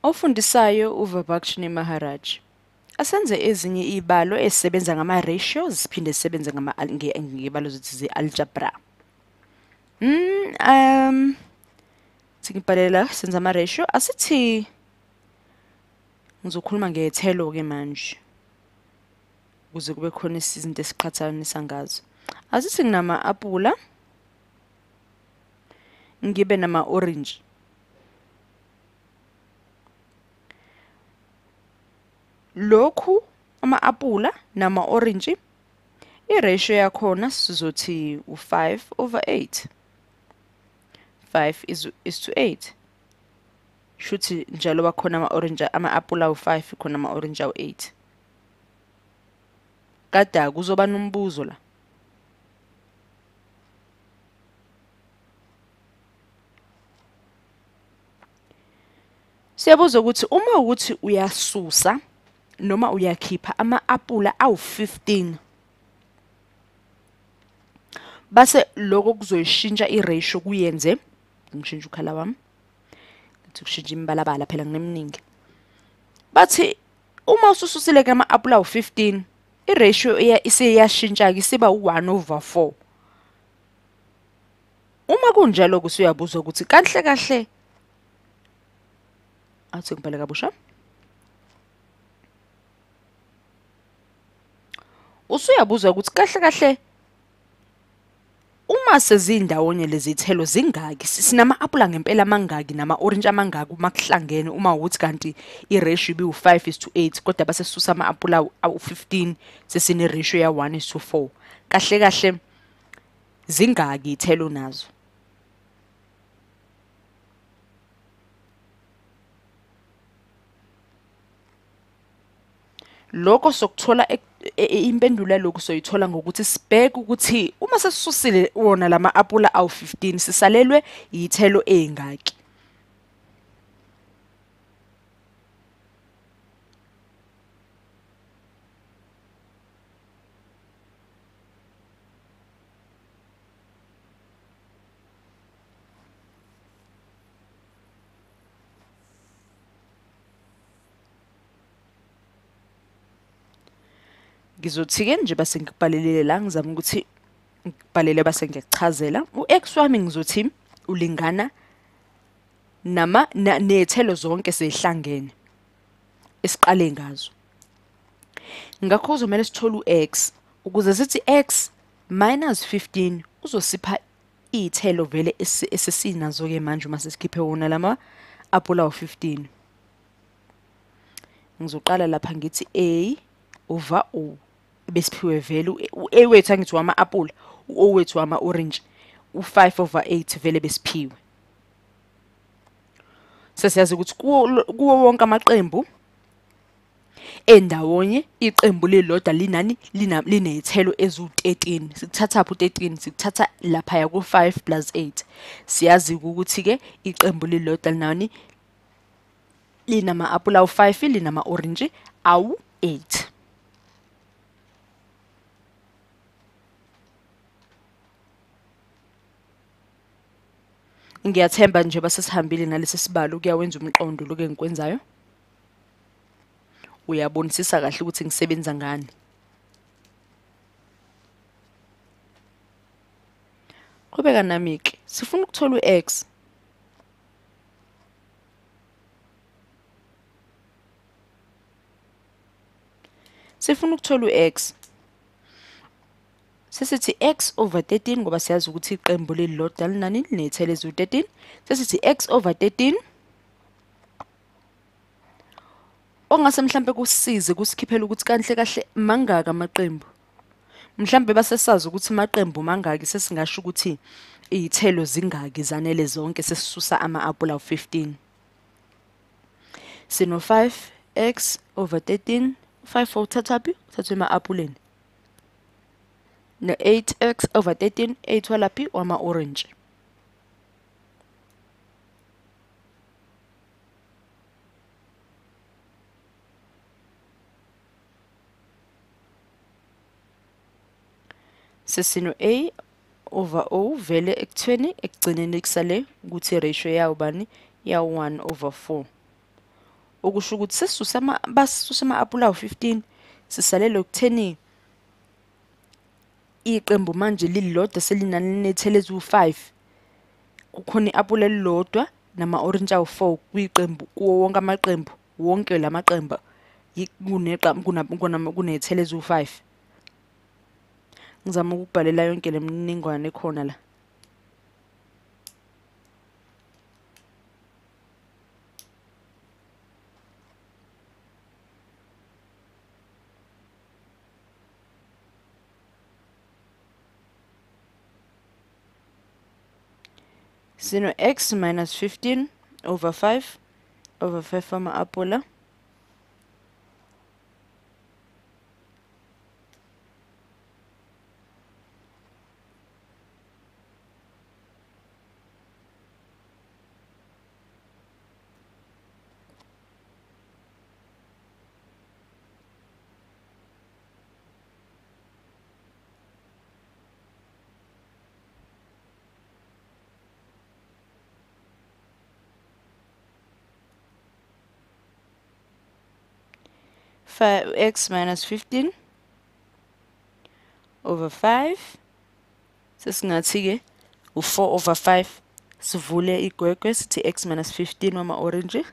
Ofundisayo uVabakshini Maharaj. Asenze ezinye iy'balo ezisebenza ngama-ratios ziphinde zisebenze ngey'balo zethu ze-algebra. Singibhalela senza ama-ratio. Asithi ngizokhuluma ngey'thelo-ke manje ukuze kube khona izinto esiqhathanisa ngazo. Asithi nginama-apula, ngibe nama-orange. Lokhu ama-apula nama-orintshi, i-ratio yakhona sizothi u-5 over 8. 5 is to 8. Shuthi njalo bakhona ama-orange, ama-apula awu-5, khona ama-orange awu-8. Kada kuzoba nombuzo la. Siyabuza ukuthi uma ukuthi uyasusa noma uyakhipha ama-apula awu-15, base lokho kuzoyishintsha i-ratio kuyenze, ngishintsha ukhala wami, ngithi kushintsha imibalabala phela ngineminingi. Bathi uma usususile ke ama-apula awu-15, i-ratio isiyashintsha-ke isiba u-1 over 4. Uma kunjalo-ke usuyabuzwa ukuthi kahle kahle, athi ngibhale kabusha. Usuyabuzwa ukuthi kahle kahle uma sezindawonye lezi thelo zingaki, sinama-apula ngempela amangaki nama-orintshi amangaki uma kuhlangene, uma ukuthi kanti i-ratio ibiwu-5 is to 8 kodwa base sisusa ama-apula awu-15 sesine-ratio ya-1 is to 4. Kahle kahle zingaki iy'thelo nazo? Lokho sokuthola impendulo yalokhu soyithola ngokuthi sibheke ukuthi uma sesisusile wona lama-apula awu-15 sisalelwe yithelo ey'ngaki. Ngizothi-ke nje base ngikubhalelile la, ngizama ukuthi ngikubhalele base ngiyakuchazela. U-X wami ngizothi ulingana ney'thelo zonke seyihlangene esiqale ngazo. Ngakho kuzomele sithole u-X ukuze sithi X minus 15 uzosipha iy'thelo vele esesinazo-ke manje uma sesikhiphe wona lama apula awu-15. Ngizoqala lapha ngithi A over O, besiphiwe vele u-A wethu angithi wama-apula, u-O wethu wama-orange, u-5 over 8 vele besiphiwe. Sesiyazi ukuthi kuwo wonke amaqembu endawonye iqembu lilodwa linani liney'thelo eziwu-13. Sikuthatha phi u-13? Sikuthatha laphaya ku-5 plus 8. Siyazi ukuthi-ke iqembu lilodwa linani linama-apula awu-5, linama-orintshi awu-8. Ngiyathemba nje basesihambile nalesi sibalo kuyawenza umqondo lokho engikwenzayo. Uyabonisisa kahle ukuthi ngisebenza ngani. Qhubeka nami-ke, sifuna ukuthola u-X. Sifuna ukuthola u-X. Sesithi X over 13 ngoba siyazi ukuthi iqembu lelilodwa linani liney'thelo eziwu-13. Sesithi X over 13 ongase mhlambe kusize kusikhiphele ukuthi kanhle kahle mangaki amaqembu. Mhlambe basesazi ukuthi amaqembu mangaki, sesingasho ukuthi iy'thelo zingaki zanele zonke sesisusa ama-apula awu-15. Sino 5x over 13, 5 uthathaphi? Uthathwe ema-apuleni. No-8x over 13, 8 walaphi? Wama-orange. Sesino A over O vele ekuthweni ekugcineni kusale ukuthi ratio yawo bani? Ya 1 over 4. Okusho ukuthi sesisusa ama-apula awu-15, sisalele ekutheni iqembu manje lilodwa selinanethelo eziwu-5. Kukhona i-apula elilodwa nama-orintshi awu-4 kwiqembu, kuwo wonke amaqembu, wonke lamaqembu kuney'thelo eziwu-5. Ngizama ukubhalela yonke le mininingwane ekhona la. Sino x minus 15 over 5 over 5 ama-apula. X minus 15 over 5. Sesingathi-ke u-4 over 5 sivule igwegwe sithi x minus 15 wama-orintshi.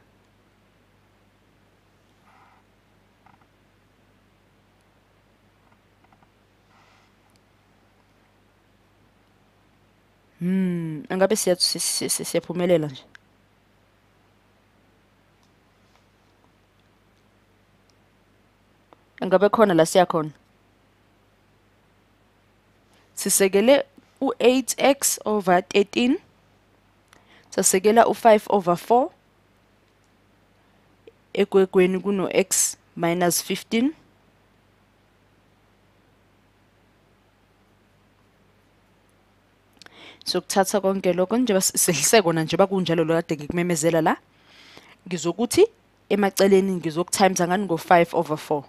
Angabe siyaphumelela nje. Angabe khona la siyakhona. Sisekele u-8x over 13. Sasekela u-5 over 4. Egwegweni kuno x minus 15. Sokuthatha konke lokho njengoba sehlise kona nje bakunjalo lo kade ngikumemezela la. Ngizokuthi emaceleni ngizokutimes ngani ngo-5 over 4.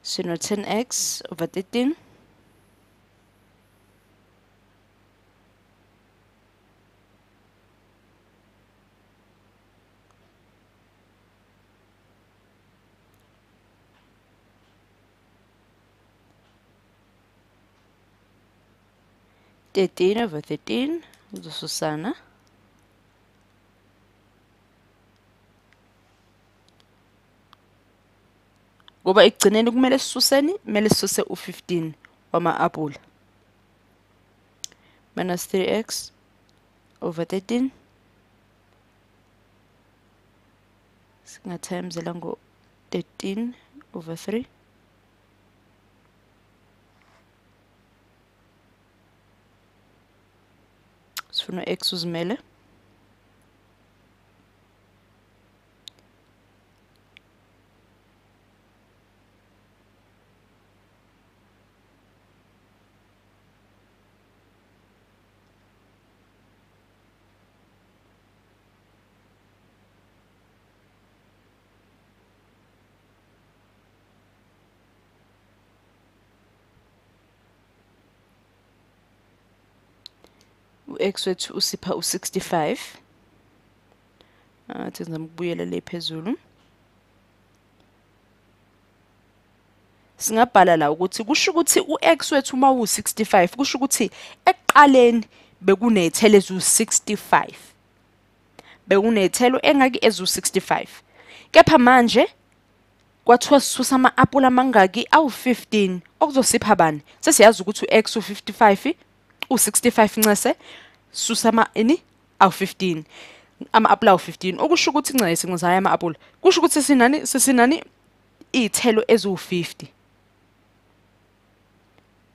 Sino 10x over 13. Over 13 uzosusana. Ngoba ekugcineni kumele sisuseni, kumele sisuse u-15 wama-apula. Minus 3x over 13. Singatimesela ngo-13 over 3. Sifuna x uzimele. X wethu usipha u-65. Athi ngizama ukubuyela le phezulu. Singabhala la ukuthi kusho ukuthi u-x wethu uma u-65 kusho ukuthi ekuqaleni bekuney'thelo eziwu-65. Bekuney'thelo engaki eziwu-65. Kepha manje kwathiwa sisusa ama-apula amangaki awu-15 okuzosipha bani? Sesiyazi ukuthi u-x u-55 u-65 ncese susa ama ini awu-15 ama-apula awu-15 okusho ukuthi ncese ncese ama-apula kusho ukuthi sesinani iy'thelo eziwu-50.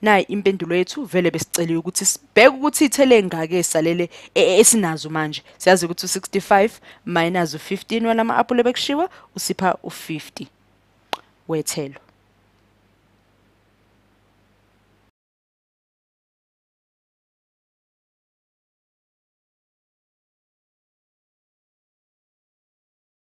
Nayi impendulo yethu vele besiceliwe ukuthi sibheke ukuthi iy'thelo ey'ngaki ey'salele esinazo manje. Siyazi ukuthi u-65 minus u-15 walama-apula bekushiwa usipha u-50 wethelo.